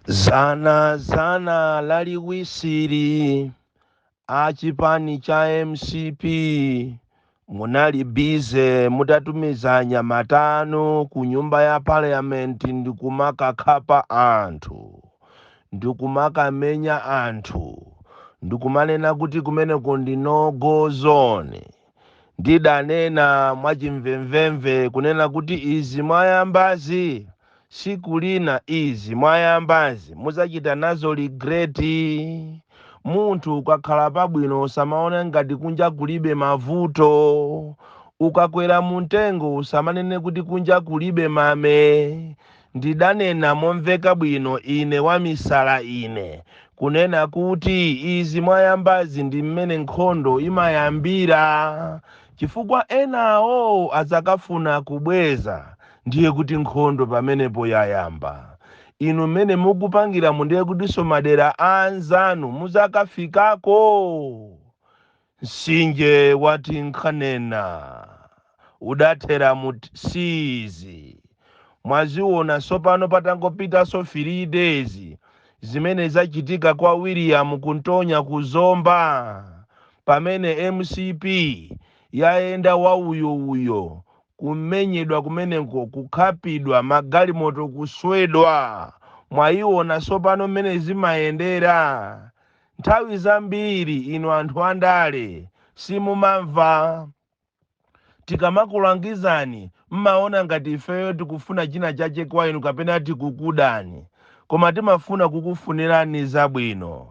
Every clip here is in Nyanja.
Zana zana laliwisiri a chipani cha MCP munali busy mutatumiza anyamata anu ku nyumba ya parliament ndikumakakhapa anthu, ndikumakamenya anthu, ndikumanena kuti kumeneko ndi no go zone. Ndidanena mwachimvemvemve kunena kuti izi mwayambazi, siku lina izi mwayambazi muzachita nazo regret. Munthu ukakhala pabwino usamaone ngati kunja kulibe mavuto. Ukakwera muntengo usamanene kuti kunja kulibe mame. Ndidanena momveka bwino ine wamisala ine kunena kuti izi mwayambazi ndi mmene nkhondo imayambira, chifukwa enawo adzakafuna kubweza, ndiye kuti nkhondo pamenepo yayamba. Inu mmene mukupangiramo ndiye kutinso madera a anzanu muzakafikako. Mtsinje wa Tinkhanena udathera mu sizi. Mwaziona tsopano patangopitanso 3 days zimene zachitika kwa William Kuntonya ku Zomba, pamene MCP yayenda wauyouyo kumenyedwa kumeneko, kukhapidwa, magalimoto kuswedwa. Mwayiona tsopano mmene zimayendera. Nthawi zambiri inu anthu andale simumamva tikamakulangizani, mmaona ngati ifeyo tikufuna china chache kwa inu kapena tikukudani, koma timafuna kukufunirani zabwino.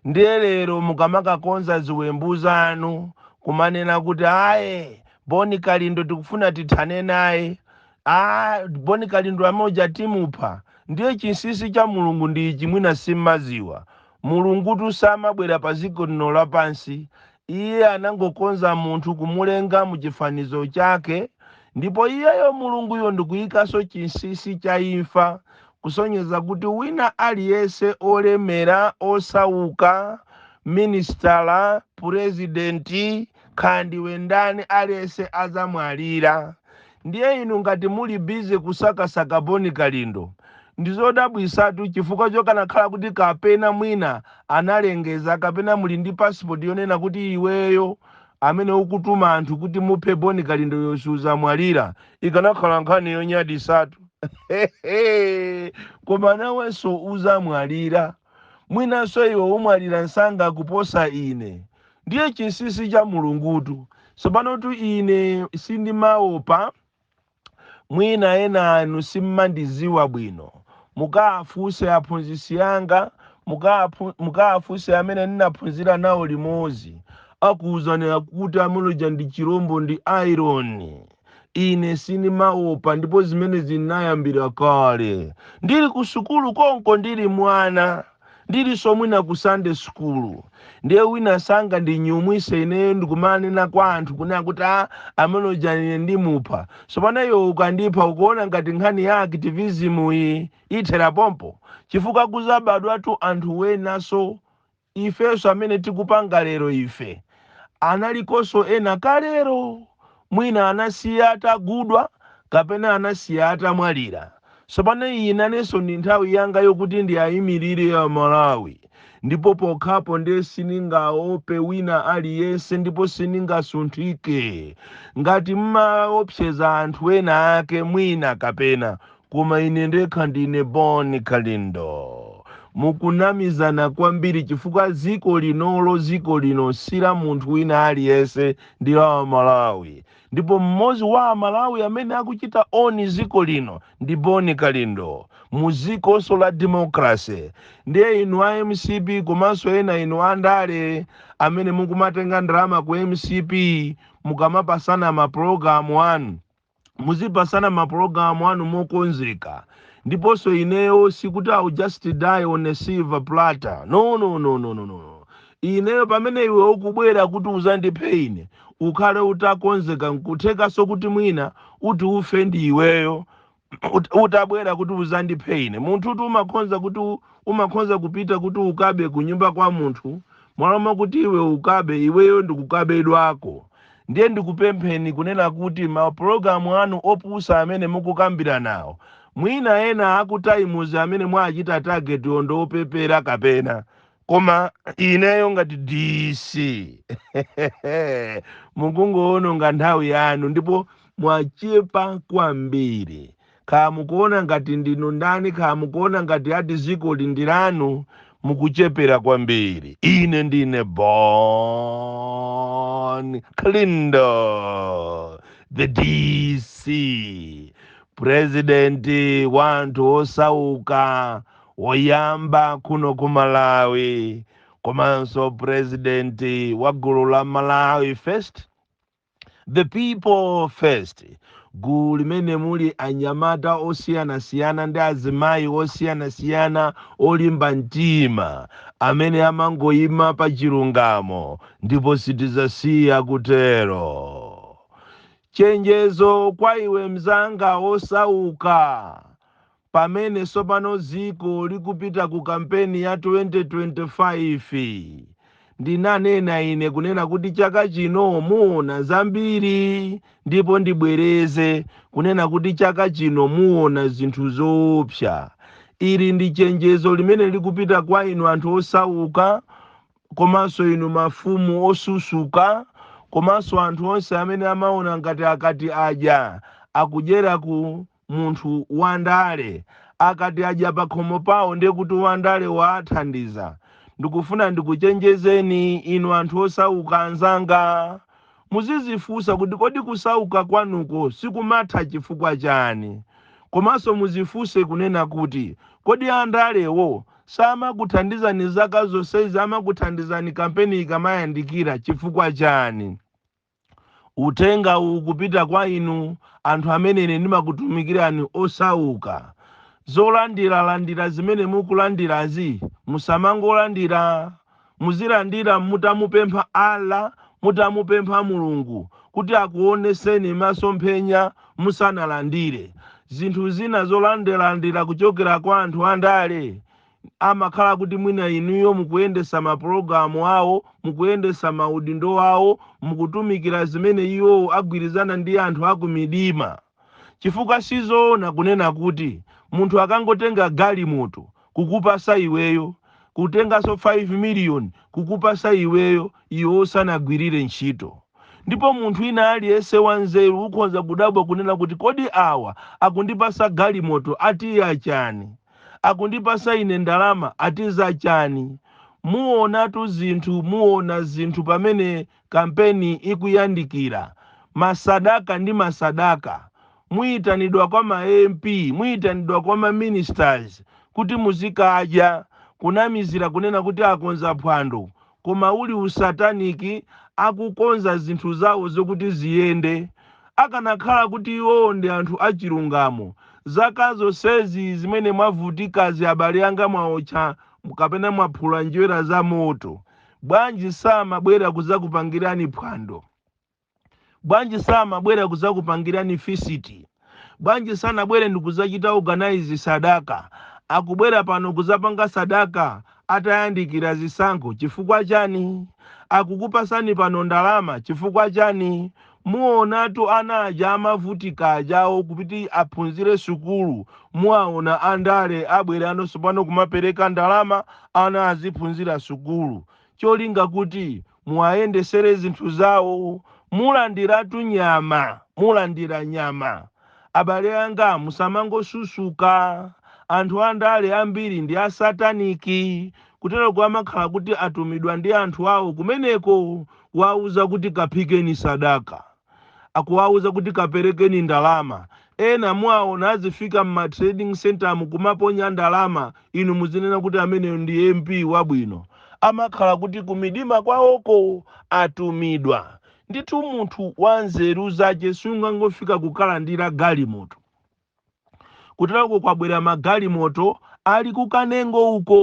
Ndiye lero mukamakakonza ziwembu zanu kumanena kuti aye, Boni Kalindo tikufuna tithane naye, a Boni Kalindo amoja timupha, ndiye chinsinsi cha Mulungu ndi ichi, mwina simmaziwa. Mulungutu samabwera pa dziko lino lapansi. Iye anangokonza munthu kumulenga mu chifanizo chake, ndipo iyeyo Mulunguyo ndikuyikanso chinsinsi cha imfa, kusonyeza kuti wina aliyense, olemera, osauka, minisitala, purezidenti, khandiwe ndani, aliyense azamwalira. Ndiye inu ngati muli busy kusakasaka Boni Kalindo, ndizodabwisatu, chifukwa chokanakhala kuti kapena mwina analengeza kapena muli ndi passport yonena kuti iweyo amene ukutuma anthu kuti muphe Boni Kalindo yosuzamwalira, ikanakhala nkhani yonyadisatu. Koma nawenso uzamwalira, mwinanso iwe umwalira msanga kuposa ine. Ndiye chinsinsi cha Mulungutu. Tsopanotu ine sindimaopa. Mwina ena anu simmandiziwa bwino. Mukaafuse aphunzitsi anga, mukaafuse amene ndinaphunzira nawo limodzi, akuwuzani kuti ameneja ndi chirombo, ndi iron. Ine sindimaopa, ndipo zimene zinayambira kale ndili ku sukulu konko, ndili mwana, ndilinso mwina ku Sunday school. Ndiye wina sanga ndinyumwise ineyo ndikumanena kwa anthu kunena kuti a ameneja ine ndimupha. Tsopano iwe ukandipha, ukuona ngati nkhani ya activism iyi ithera pompo? Chifukwa kuzabadwatu anthu wenaso. Ifenso amene tikupanga lero, ife analikonso ena kalero, mwina anasiya atagudwa kapena anasiya atamwalira. Tsopano iyi nanenso ndi nthawi yanga yokuti ndiyayimirire ya Malawi, ndipo pokhapo ndiye sindingaope wina aliyense ndipo sindingasunthike. Ngati mmaopseza anthu ena ake mwina kapena, koma ine ndekha ndine Boni Kalindo, mukunamizana kwambiri, chifukwa dziko linolo, dziko lino si la munthu wina aliyense, ndi la Malawi, ndipo mmodzi wa Amalawi amene akuchita own dziko lino ndi Boni Kalindo mu dzikonso la democracy. Ndiye inu a MCP komanso ena inu andale amene mukumatenga ndalama ku MCP, mukamapasana mapulogalamu anu, muzipasana mapulogalamu anu mokonzeka. Ndiponso ineyo sikuti I will just die on a silver platter. No, no, no, no, no, no. Ineyo pamene iwe ukubwera kuti uzandiphe ine, ukhale utakonzeka. Nkuthekanso kuti mwina uti ufe ndi iweyo utabwera kuti uzandiphe ine. Munthu kuti umakhonza kuti umakhonza kupita kuti ukabe kunyumba kwa munthu, mwaloma kuti iwe ukabe, iweyo ndikukabedwako. Ndiye ndikupempheni kunena kuti mapulogalamu anu opusa amene mukukambira nawo Mwina ena aku Times amene mwachita target ndi opepera kapena, koma ineyo ngati DC, mukungoononga nthawi yanu ndipo mwachepa kwambiri. Kaya mukuona ngati ndinu ndani, kaya mukuona ngati ati ziko ndi lanu, mukuchepera kwambiri. Ine ndine Bon Kalindo, the DC, president wa anthu osauka woyamba kuno ku Malawi, komanso president wa gulu la Malawi First, the people first, gulu limene muli anyamata osiyanasiyana ndi azimayi osiyanasiyana olimba mtima amene amangoyima pa chilungamo, ndipo sitizasiya kutero. Chenjezo kwa iwe mzanga osauka, pamene sopano ziko likupita ku kampeni ya 2025, ndinanena ine kunena kuti chaka chino muona zambiri, ndipo ndibwereze kunena kuti chaka chino muona zinthu zoopsa. Ili ndi chenjezo limene likupita kwa inu anthu osauka, komanso inu mafumu osusuka, komanso anthu onse amene amaona ngati akati adya akudyera ku munthu wandale, akati adya pakhomo pawo ndiye kuti wandale waathandiza. Ndikufuna ndikuchenjezeni inu anthu osauka anzanga, muzizifunsa kuti kodi kusauka kwanuko sikumatha chifukwa chani? Komanso muzifunse kunena kuti kodi andalewo samakuthandizani zaka zonsezi, amakuthandizani kampeni ikamayandikira chifukwa chani? Uthenga uwu kupita kwa inu anthu amene ine ndimakutumikirani osauka. Zolandiralandira zimene mukulandirazi musamangolandira, muzilandira mutamupempha Allah, mutamupempha Mulungu kuti akuoneseni masomphenya musanalandire. Zinthu zina zolandilandira kuchokera kwa anthu andale, amakhala kuti mwina inuyo mukuyendesa mapulogalamu awo, mukuyendesa maudindo awo, mukutumikira zimene iwo agwirizana ndi anthu akumidima. Chifukwa sizoona kunena kuti munthu akangotenga galimoto kukupasa iweyo, kutenganso 5 million kukupasa iweyo, iwe usanagwirire ntchito. Ndipo munthu ina aliyense wanzeru ukhoza kudabwa kunena kuti kodi awa akundipasa galimoto atiya chani, akundipasa ine ndalama atiza chani? Muonatu zinthu, muona zinthu pamene kampeni ikuyandikira. Masadaka ndi masadaka, muyitanidwa kwa ma MP, muyitanidwa kwa ma ministers kuti muzikadya, kunamizira kunena kuti akonza phwando, koma uli usataniki, akukonza zinthu zawo zokuti ziyende. Akanakhala kuti iwowo ndi anthu achilungamo, zaka zonsezi zimene mwavutikazi abale anga, mwaotcha kapena mwaphula njerwa za moto, bwanji samabwera kuzakupangirani phwando? Bwanji samabwera kuzakupangirani feast? Bwanji sanabwere ndikuzachita organize sadaka? Akubwera pano kuzapanga sadaka atayandikira zisankho chifukwa chani? Akukupasani pano ndalama chifukwa chani? Muonatu ana aja amavutika ajawo kuti aphunzire sukulu, muwaona andale abwera anonso pano kumapereka ndalama ana aziphunzira sukulu, cholinga kuti muwayendesere zinthu zawo. Mulandiratu nyama, mulandira nyama. Abale anga, musamangosusuka. Anthu andale ambiri ndi asataniki, kutero amakhala kuti atumidwa ndi anthu awo kumeneko, wauza kuti kaphikeni sadaka, akuwauza kuti kaperekeni ndalama. Ena mwaona azifika mma trading center mukumaponya ndalama, inu muzinena kuti ameneyo ndi MP wabwino. Amakhala kuti kumidima kwawoko atumidwa. Ndithu munthu wa nzeru zace sungangofika kukalandira galimoto. Kuterako kwabwera magalimoto ali kukanengo uko,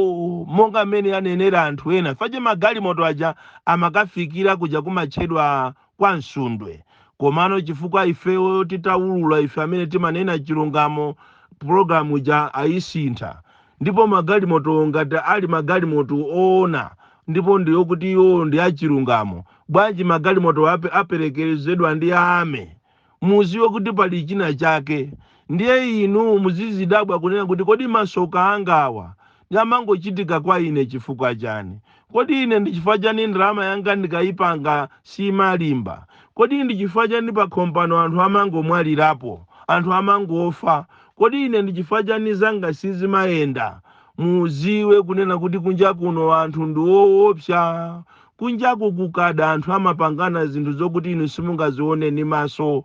monga mmene anenera anthu ena fache magalimoto aja amakafikira kuja kumatchedwa kwa Msundwe. Komano chifukwa ifeyo titawulula, ife amene timanena chilungamo, pulogalamu ja ayisintha, ndipo magalimoto ngati ali magalimoto oona ndipo ndiyokuti iwo ndi achilungamo, bwanji magalimoto aperekezedwa ndi ame? Muziwe kuti pali china chake. Ndiye inu muzizidabwa kunena kuti kodi masoka angawa amangochitika kwa ine chifukwa chani? Kodi ine ndi chifukwa chani ndalama yanga ndikayipanga simalimba? Kodi ndi chifukwa chani pakhompano anthu amangomwalirapo, anthu amangofa? Kodi ine ndi chifukwa chani zanga sizimayenda? Muziwe kunena kuti kunja kuno anthu ndi woopsa. Kunjaku kukada anthu amapangana zinthu zokuti inu simungazione ndi maso.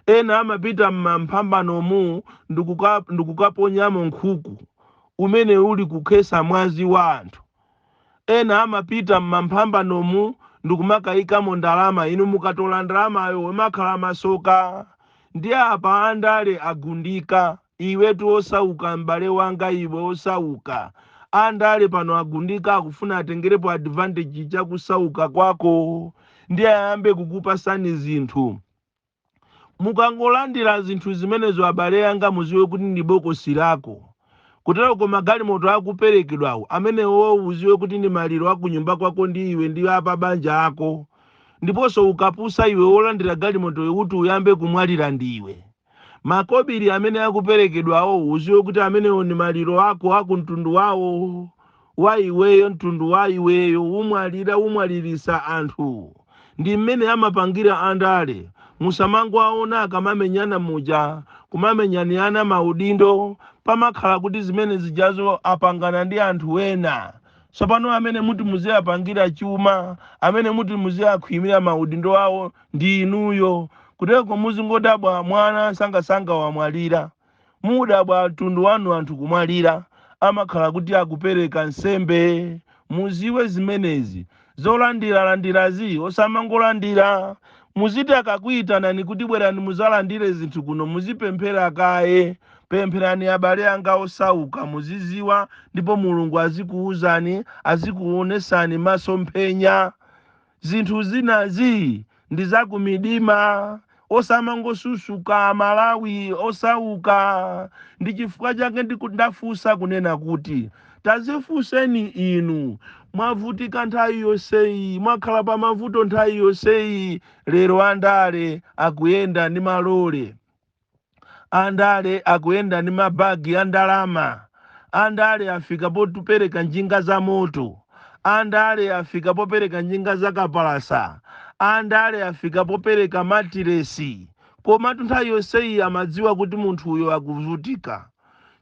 Ena amapita mmamphambanomu ndikukaponyamo nkhuku umene uli kukhesa mwazi wa anthu. Ena amapita mmamphambanomu ndikumakayikamo ndalama. Inu mukatola ndalamayo imakhala masoka. Ndi apa andale agundika. Iwetu osauka, m'bale wanga, iwe osauka, andale pano agundika, akufuna atengerepo advantage chakusauka kwako ndi ayambe kukupasani zinthu. Mukangolandira zinthu zimenezo, abale anga, muziwe kuti ndi bokosi lako. Kuteroko magalimoto akuperekedwawo amenewo, uziwe kuti ndi maliro akunyumba kwako ndi iwe ndi apa banja ako. Ndiponso ukapusa iwe wolandira galimoto kuti uyambe kumwalira ndiwe. Makobiri amene akuperekedwawo, uziwe kuti amenewo ndi maliro ako akumtundu wawo wa iweyo, mtundu wa iweyo. Umwalira, umwalirisa anthu. Ndi mmene amapangira andale. Musamangoaona akamamenyana muja, kumamenyanirana maudindo, pamakhala kuti zimene zijazo apangana ndi anthu ena. Tsopano amene muti muziyapangira chuma, amene muti muziyakhwimira maudindo awo ndi inuyo. Kuteko muzingodabwa mwana sangasanga wamwalira, mudabwa mtundu wanu anthu kumwalira, amakhala kuti akupereka nsembe. Muziwe zimenezi. Zolandiralandirazi osamangolandira. Muziti akakuyitanani kuti bwerani muzalandire zinthu kuno, muzipemphera kaye. Pempherani, abale anga osauka, muziziwa ndipo Mulungu azikuwuzani, azikuonesani masomphenya. Zinthu zinazi ndi zakumidima, osamangosusuka. Malawi osauka, ndi chifukwa chake ndafunsa kunena kuti tazifunseni inu, mwavutika nthawi yonseyi, mwakhala pa mavuto nthawi yonseyi, lero andale akuyenda ndi malole, andale akuyenda ndi mabagi a ndalama, andale afika potupereka njinga za moto, andale afika popereka njinga za kapalasa, andale afika popereka matiresi. Komatu nthawi yonseyi amadziwa kuti munthu uyo akuvutika,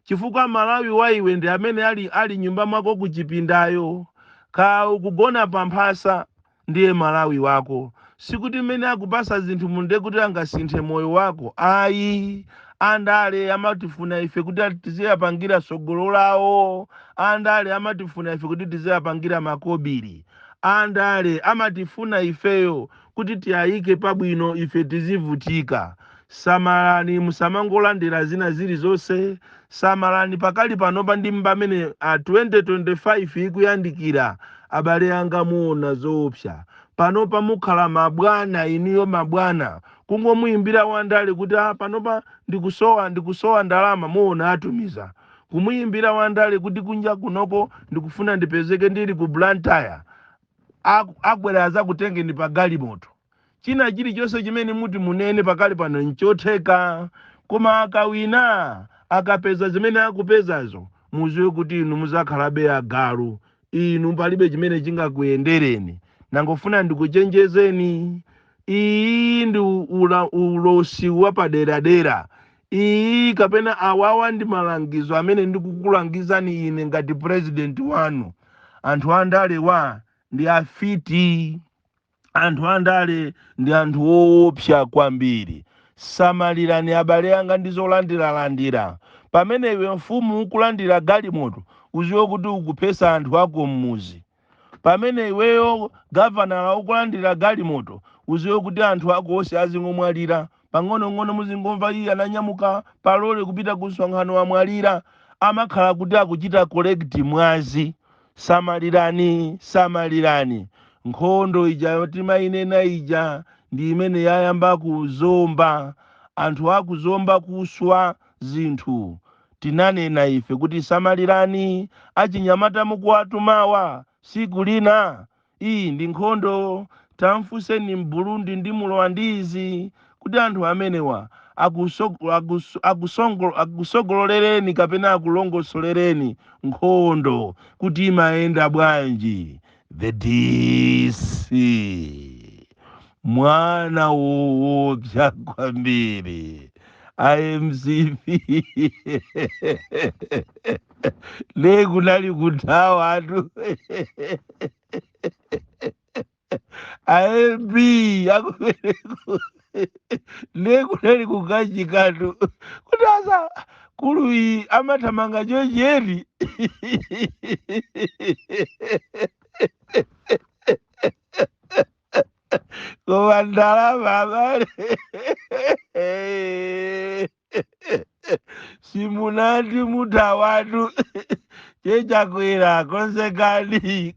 chifukwa Malawi wa iwe ndi amene ali nyumba mwako kuchipindayo, ka ukugona pamphasa, ndiye Malawi wako. Sikuti mmene akupasa zinthu munde kuti angasinthe moyo wako, ayi. Andale amatifuna ife kuti tiziyapangira sogolo lawo. Andale amatifuna ife kuti tiziyapangira makobiri. Andale amatifuna ifeyo kuti tiyayike pabwino, ife tizivutika. Samalani, musamangolandira zina zilizonse. Samalani pakali panopa ndi pamene a 2025 ikuyandikira. Abale anga, muona zoopsa. Panopa mukhala mabwana inuyo, mabwana. Kungomuyimbira wandale kuti ah, panopa ndikusowa ndalama, muona atumiza. Kumuyimbira wandale kuti kunja kunoko ndikufuna ndipezeke ndili ku Blantyre, abwera azakutengeni pa galimoto. China chilichonse chimene muti munene pakali pano nchotheka. Koma akawina, akapeza zimene akupezazo, muziwe kuti inu muzakhalabe agalu. Inu palibe chimene chingakuyendereni. Nangofuna ndikuchenjezeni, iyi ndi ulosi wapaderadera iyi, kapena awawa ndi malangizo amene ndikukulangizani ine ngati president wanu. Anthu andalewa ndi afiti. Anthu andale ndi anthu woopsa kwambiri. Samalirani, abale anga, ndi zolandiralandira. Pamene iwe mfumu ukulandira galimoto, uziwe kuti ukuphesa anthu ako mmuzi. Pamene iweyo gavanala ukulandira galimoto, uziwe kuti anthu ako onse azingomwalira pang'onong'ono. Muzingomva iye ananyamuka palole kupita ku msonkhano, wamwalira. Amakhala kuti akuchita collect mwazi. Samalirani, samalirani. Nkhondo ija timayinena ija ndi imene yayamba kuzomba. Anthu akuzomba kuswa zinthu. Tinanena ife kuti samalirani achinyamata mukuwatumawa, siku lina iyi ndi nkhondo. Tamfunseni Mburundi ndi Mrwandizi kuti anthu amenewa akusogololereni kapena akulongosolereni nkhondo kuti imayenda bwanji. The DC, mwana woopsa kwambiri. IMCP le kunali kuthawa atu AMB akupereko le kunali kukachikatu kuti asa kuluyi amathamanga chocheri. Koma ndalama abale, simunati muthawatu. Chechakwera konsekani.